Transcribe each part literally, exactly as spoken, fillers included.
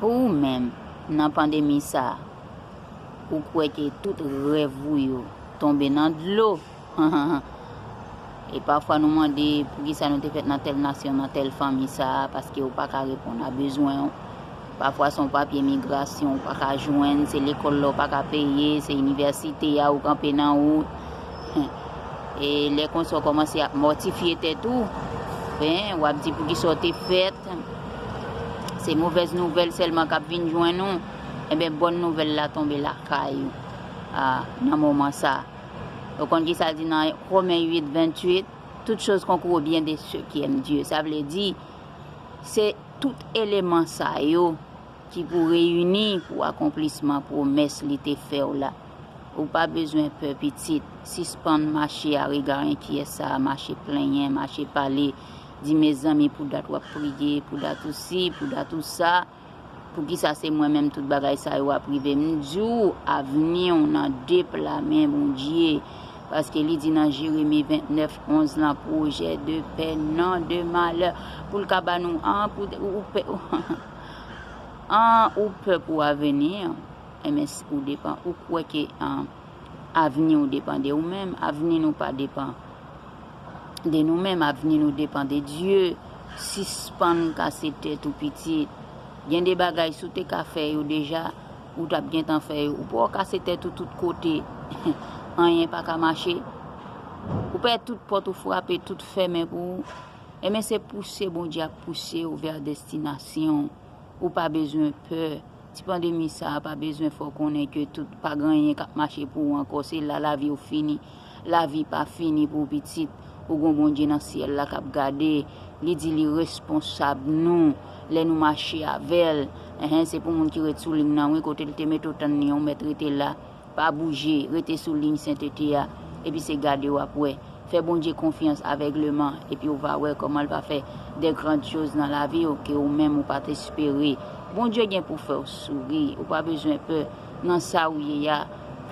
Pou ou menm, nan pandemi sa a, ou kwè ke tout rèv ou yo tonbe nan dlo? E pafwa nou mande poukisa nou te fèt nan tèl nasyon, nan tèl fanmi sa a, paske ou pa ka reponn a bezwen w. Pafwa se yon papye migrasyon ou pa ka jwenn, se lekòl la ou pa ka peye, se inivèsite a ou kanpe nan wout. E lè konsa w kòmanse ap mòtifye tèt ou, ben, w ap di poukisa w te fèt. Se movèz nouvèl sèlman k ap vin jwenn ou. Enben, bòn nouvèl la tonbe lakay ou, a, nan moman sa. Ou konn ki sa l di nan Romen uit venntuit? Toutes choses concourent au bien de ceux qui aiment Dieu. Sa vle di, se tout eleman sa yo ki pou reyini pou akonplisman pwomès li te fè w la. Ou pa bezwen pè, pitit. Sispann mache a rega enkyè sa a, mache plenyen, mache pale, di mezanmi, pou dat w ap priye, pou dat ou si, pou dat ou sa. Poukisa se mwen menm tout bagay sa yo ap rive m? M di w, avni w nan de pla men Bondye. Paske li di nan Jeremi vennèf onz lan, pwojè de pè, non de malè. Pou l ka ba nou an, pou ou pè, an, ou pè pou avni an. Enben, ou depan, ou kwè ke an, avni w depan de ou menm, avni nou pa depan de nou menm, avni nou depan de Dye. Sispann kase tèt ou, pitit. Gen de bagay, si w te ka fè yo deja, ou t ap gentan fè yo. Ou pa w kase tèt ou tout kote, anyen pa ka mache. Ou pè tout pòt ou frape, tout fèmen pou ou. Enben, se pouse Bondye ap pouse w vè destinasyon w. Ou pa bezwen pè. Ti pandemi sa a pa bezwen fè w konnen ke tout, pa gen anyen k ap mache pou ou ankò. Se la lavi w fini. Lavi pa fini pou w, pitit. Ou gon Bondye nan syèl la k ap gade. Li di li responsab nou lè nou mache avè l. Enhen, se pou moun ki ret sou liy nan, wi, kote l te mete w tann li an, ou mèt rete la. Pa bouje, rete sou liy sentete a, epi se gade w ap wè. Fè Bondye konfyans avègleman, epi w va wè kòman l va fè de grandes choses nan lavi w ke ou menm ou pa t espere. Bondye gen pou fè w souri, ou pa bezwen pè nan sa ou ye a.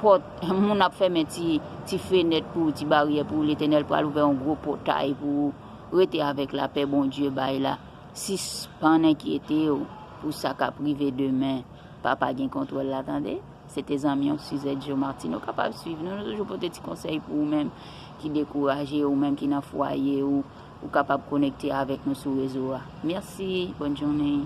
Pòt, moun ap fèmen ti, ti fenèt pou ou, ti baryè pou ou, Letènèl pral ouvè yon gwo pòtay pou ou. Rete avèk lapè Bondye bay la. Sispann enkyete w pou sa k ap rive demen. Papa gen kontwòl la, tande. Se te zanmi w, Suzette Jo Martino. Ou kapab swiv nou. Nou toujou pote ti konsèy pou ou menm ki dekouraje, ou menm ki nan fwaye ou. Ou kapab konekte avèk nou sou rezo a. Mèsi. Bòn jounen.